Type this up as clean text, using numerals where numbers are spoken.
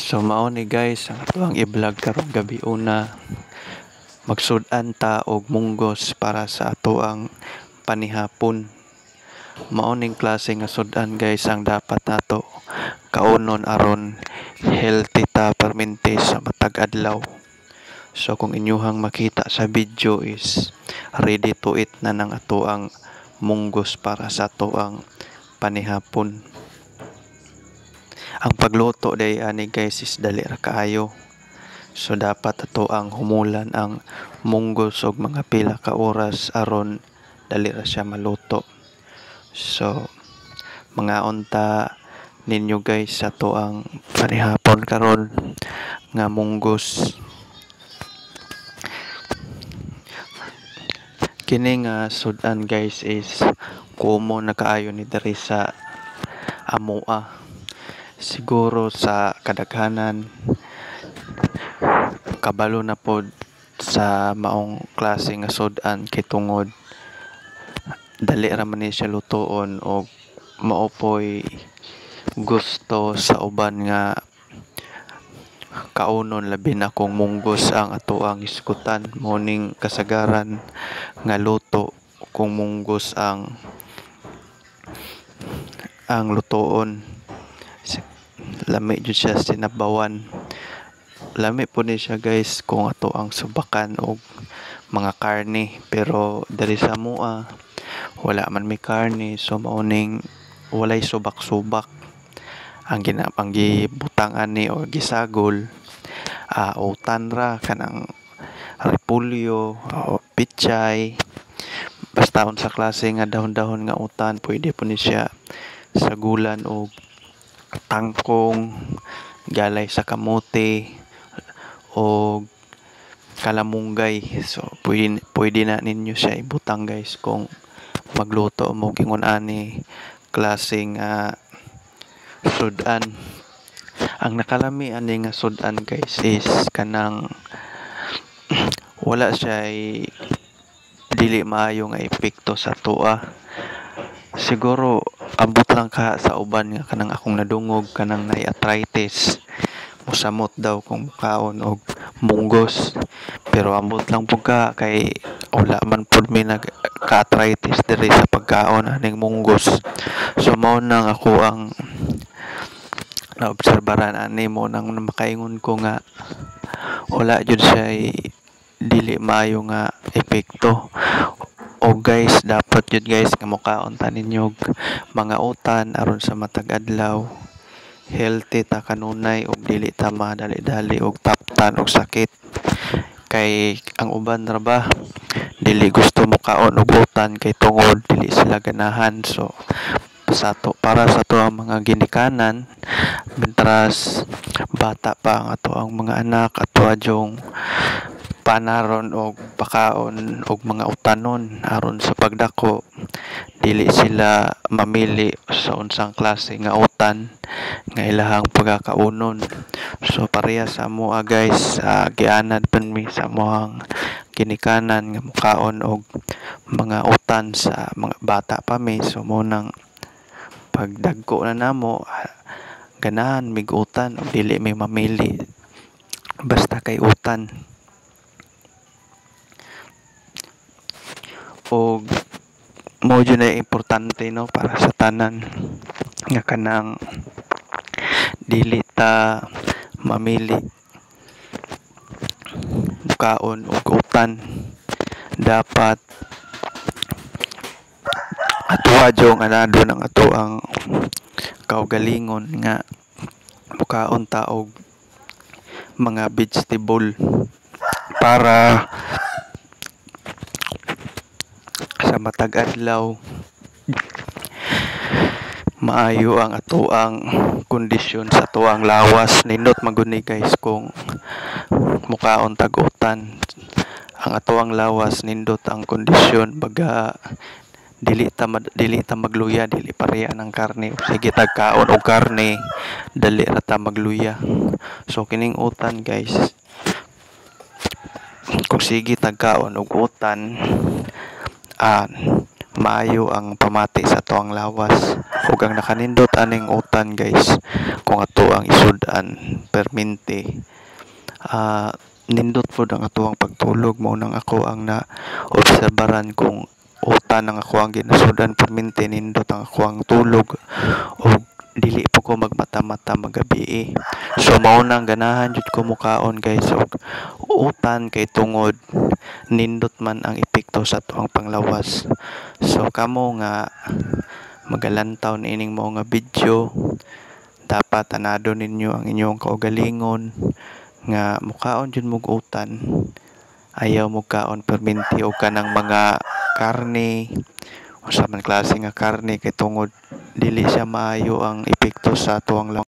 So mao ni guys ang atoang i-vlog karong gabi una. Magsud-an ta og munggos para sa atoang panihapon. Mao ning klase nga sud-an guys ang dapat nato kaunon aron healthy ta permente sa matag adlaw. So kung inyuhang makita sa video is ready to eat na nang atoang munggos para sa atoang panihapon. Ang pagluto day ani guys is dali ra kaayo. So dapat atoang humulan ang munggos og mga pila ka oras aron dali ra siya maluto. So mangaon ta ninyo guys sa atoang panihapon karon nga munggos. Kini nga sud-an guys is common na kaayo ni diri sa amoa. Siguro sa kadaghanan kabalo na pod sa maong klase nga sud-an kay tungod dali ra man ni siya lutoon og mao poy gusto sa uban nga kaunon, labi na kung munggos ang atoang hisgutan. Mao ning kasagaran nga luto kung munggos ang lutoon. Lami jud siya sinabawan. Lami pud ni siya guys kung ato ang subakan og mga karne, pero diri sa amoa wala man may karne, so mao ning walay subak-subak. Ang gibutang ani or gisagol utan ra, kanang repolyo o pichay, basta unsa klase nga dahon-dahon nga utan. Pwede pud ni siya sagulan og tangkong, galay sa kamote o kalamunggay. So pwede na ninyo siya ibutang guys kung magluto mo ingon ani klase nga sud-an. Ang nakalami ani nga sud-an guys is kanang wala siya dili maayo nga epekto sa atoa. Siguro ambot lang ka sa uban nga kanang akong nadungog kanang naay arthritis, mosamot daw kung mukaon og munggos, pero ambot lang pud ka kay wala man pud mi nagka-arthritis diri sa pagkaon aning munggos. So mao nang ako ang naobserbaran ani, mo nang makaingon ko nga wala jud siya dili maayo nga epekto. O guys, dapat jud guys nga mukaon ta ninyo og mga utan aron sa matag adlaw healthy ta kanunay og dili ta madali-dali og taptan og sakit. Kay ang uban ra ba dili gusto mukaon og utan kay tungod dili sila ganahan. So sa ato, para sa ato ang mga ginikanan mentras bata pa ang ato ang mga anak, ato adyong panaron og pakaon og mga utanon aron sa pagdako dili sila mamili sa unsang klase nga utan nga ilahang pagakaunon. So pareha sa amoa guys, gianad man mi sa amoang ginikanan nga mukaon og mga utan sa mga bata pa mi. So mo nang pagdagko na namo, ganahan mig utan og dili mi mamili basta kay utan. Og mao jud na importante no para sa tanan nga kanang dili ta mamili mukaon og utan. Dapat atoa jung anado ng atoang kaugalingon nga mukaon ta og mga vegetable para sa matag adlaw maayo ang atoang kondisyon sa atoang lawas. Nindot maguni guys kung mukaon tag utan, ang atoang lawas nindot ang kondisyon, baga dili ta magluya, dili pareha ng karne. Sige tag kaon og karne, dali ra ta magluya. So kining utan guys, kung sige tag kaon og utan, maayo ang pamati sa atoang lawas. Ug ang nakanindot aning utan guys, kung ato ang isud-an permente. Nindot pud ang atoang pagtulog. Mao nang ako ang na obserbaran, kung utan ang ako ang ginasud-an permente, nindot ang ako ang tulog ug dili po ko magmata-mata magabii. So mao nang ganahan jud ko mokaon, guys, og utan kay tungod nindot man ang epekto sa atoang panglawas. So kamo nga magalantaw niining mao nga video, dapat tanado ninyo ang inyong kaugalingon nga mukaon jud mog utan, ayaw mo kaon permente og kanang mga karne, unsa man klase nga karne, kay tungod dili siya maayo ang epekto sa atoang lawas.